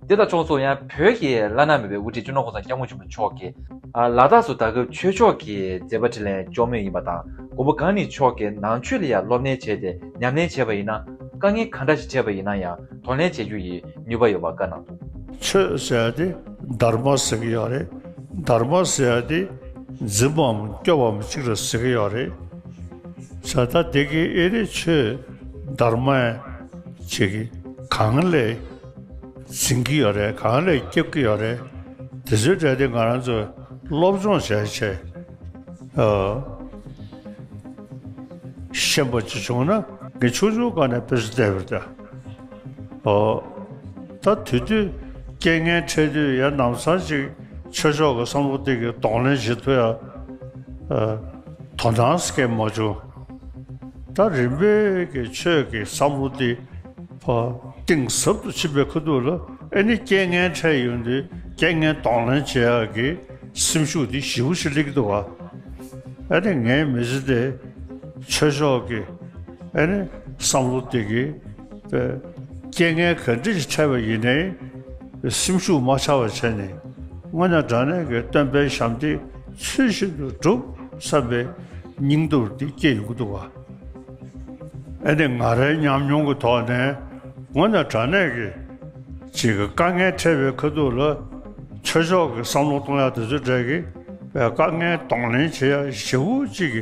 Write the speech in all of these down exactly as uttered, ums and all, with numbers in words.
དེ་དང་ཕྱོགས་མཚུངས་ཡང་བོད་ཀྱི་བླ་ན་མེད་པའི་དབུ་ཁྲིད་སྤྱི་ནོར་༸གོང་ས་༸སྐྱབས་མགོན་ཆེན་པོ་མཆོག་གིས་ཨ་ལ་དྭགས་སུ་ད་སྐབས་ཆོས་ཕྱོགས་ཀྱི་མཛད་པ་འཕྲིན་ལས་སྐྱོང་མུས་ཡིན་པ་དང་། མགོན་པོ་གང་ཉིད་མཆོག་གིས་ནང་ཆོས་ལ་ཡང་སློབ་གཉེར་བྱས་ཏེ་ཉམས་ལེན་བྱས་པ་ཡིན་ན། དཀའ་ངལ་གང་འདྲ་ཞིག་འཕྲད་པ་ཡིན་ན་ཡང་གདོང་ལེན་བྱེད་རྒྱུ་ཡི་ནུས་པ་ཡོད་པ་བཀའ་གནང་འདུག། ཆོས་ཟེར་ཡ་དེ་དྷརྨ་ཟེར་གྱི་ཡོད་རེད། དྷརྨ་ཟེར་ཡ་དེ་འཛིན་པའམ་སྐྱོབ་པའམ་གཅིག་ལ་ཟེར་གྱི་ཡོད་རེད། ས་ད་དེ་གི་ཨེ་རེད། ཆོས་དྷརྨ་ཅིག་གི་གང་ལས་འཛིན་གྱི་ཡོད་རེད། གང་ལས་སྐྱོབ་ཀྱི་ཡོད་རེད། དེ་ཚོའི་གྲས་དེ་ང་རང་ཚོས་སློབ་སྦྱོང་བྱས་བྱས། ཨ། ཤེས་པ་ཅིག་བྱུང་ན་ངས་ཆུང་ཆུང་སྒང་ནས་དཔེ་ཆ་བལྟས་པ་རེད་ད། ཨོ། ད་དེ་དུས་རྐྱེན་ངན་འཕྲད་དུས་ཡང་ལམ་སང་ཅིག་ཆོས་ཕྱོགས་ཀྱི་བསམ་བློ་དེ་གི་གདོང་ལེན་བྱེད་ཐུབ་ཡ། ཨ། དོ་སྣང་སྐྱེས་མ་བྱུང་། ད་རིམ་པས་ཀྱི་ཆོས་ཀྱི་བསམ་བློ་དེ་ཕར་གཏིང་ཟབ་ཏུ་ཕྱིན་པའི་ཁ་ཐུག་ལ། ཨ་ནི་རྐྱེན་ངན་འཕྲད་ཡོང་དུས་རྐྱེན་ངན་གདོང་ལེན་བྱེད་ཡག་གི་སེམས་ཤུགས་དེ་ཞེ་པོ་ཞིག་སླེབས་ཀྱི་འདུག་ག། ཨ་ནི་ངའི་མི་ཚེ་དེ་ཆོས་ཕྱོགས་ཀྱི་ཨ་ནི་བསམ་བློ་དེ་གིས་རྐྱེན་ངན་ག་འདྲ་ཞིག་འཕྲད་པ་ཡིན་ནའི་སེམས་ཤུགས་མ་ཆག་པ་བྱས་ནས། དངོས་གནས་དྲང་གནས་ཀྱི་སྟོན་པའི་ཞབས་འདེགས་ཚུལ་བཞིན་དུ་སྒྲུབ་བསམ་པའི་སྙིང་སྟོབས་དེ་སྐྱེ་ཡོང་གི་འདུག་ག། ཨ་ནི་ང་རའི་ཉམས་མྱོང་གི་ཐོག་ནས་དངོས་གནས་དྲང་གནས་ཀྱི་ཅིག་གི་དཀའ་ངལ་འཕྲད་པའི་ཁ་ཐུག་ལ་ཆོས་ཕྱོགས་ཀྱི་བསམ་བློ་གཏོང་ཡག་དེ་ཚོའི་གྲས་ཀྱི་དཀའ་ངལ་གདོང་ལེན་བྱེད་ཡག་ཞེ་པོ་ཅིག་གི་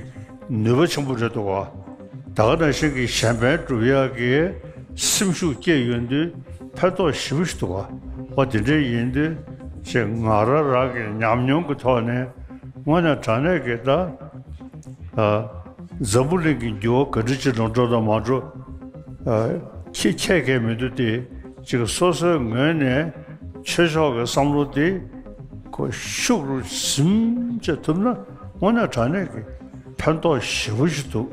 ནུས་པ་ཆེན་པོ་རེད་འདུག་ག། ད་ག་ནང་བཞིན་གྱི་གཞན་ཕན་སྒྲུབ་ཡག་གི་སེམས་ཤུགས་སྐྱེས་ཡོང་དུས་ཕན་ཐོགས་ཞེ་པོ་ཞིག་འདུག་ག། འོ་དེ་འདྲ་ཡིན་དུས་ཅིག་ང་རང་རང་གི་ཉམས་མྱོང་གི་ཐོག་ནས་དངོས་གནས་དྲང་གནས་ཀྱི་ད། ཨ། འཛམ་བུ་གླིང་གི་འགྱུར་བ་ག་འདྲ་ཅིག་ལ་འགྲོ་དང་མ་འགྲོ། ཨ། ཁྱེད་ཁྱེད་ཀྱིས་མི་འདུག་སྟེ། ཅིག་སོ་སོའི་ངོས་ནས་ཆོས་ཕྱོགས་ཀྱི་བསམ་བློ་དེ་ཁོ་ཤུགས་རུ་ཟིན་བྱེད་ཐུབ་ན་དངོས་གནས་དྲང་གནས་ཀྱི་ཕན་ཐོགས་ཞེ་པོ་ཞིག་འདུག།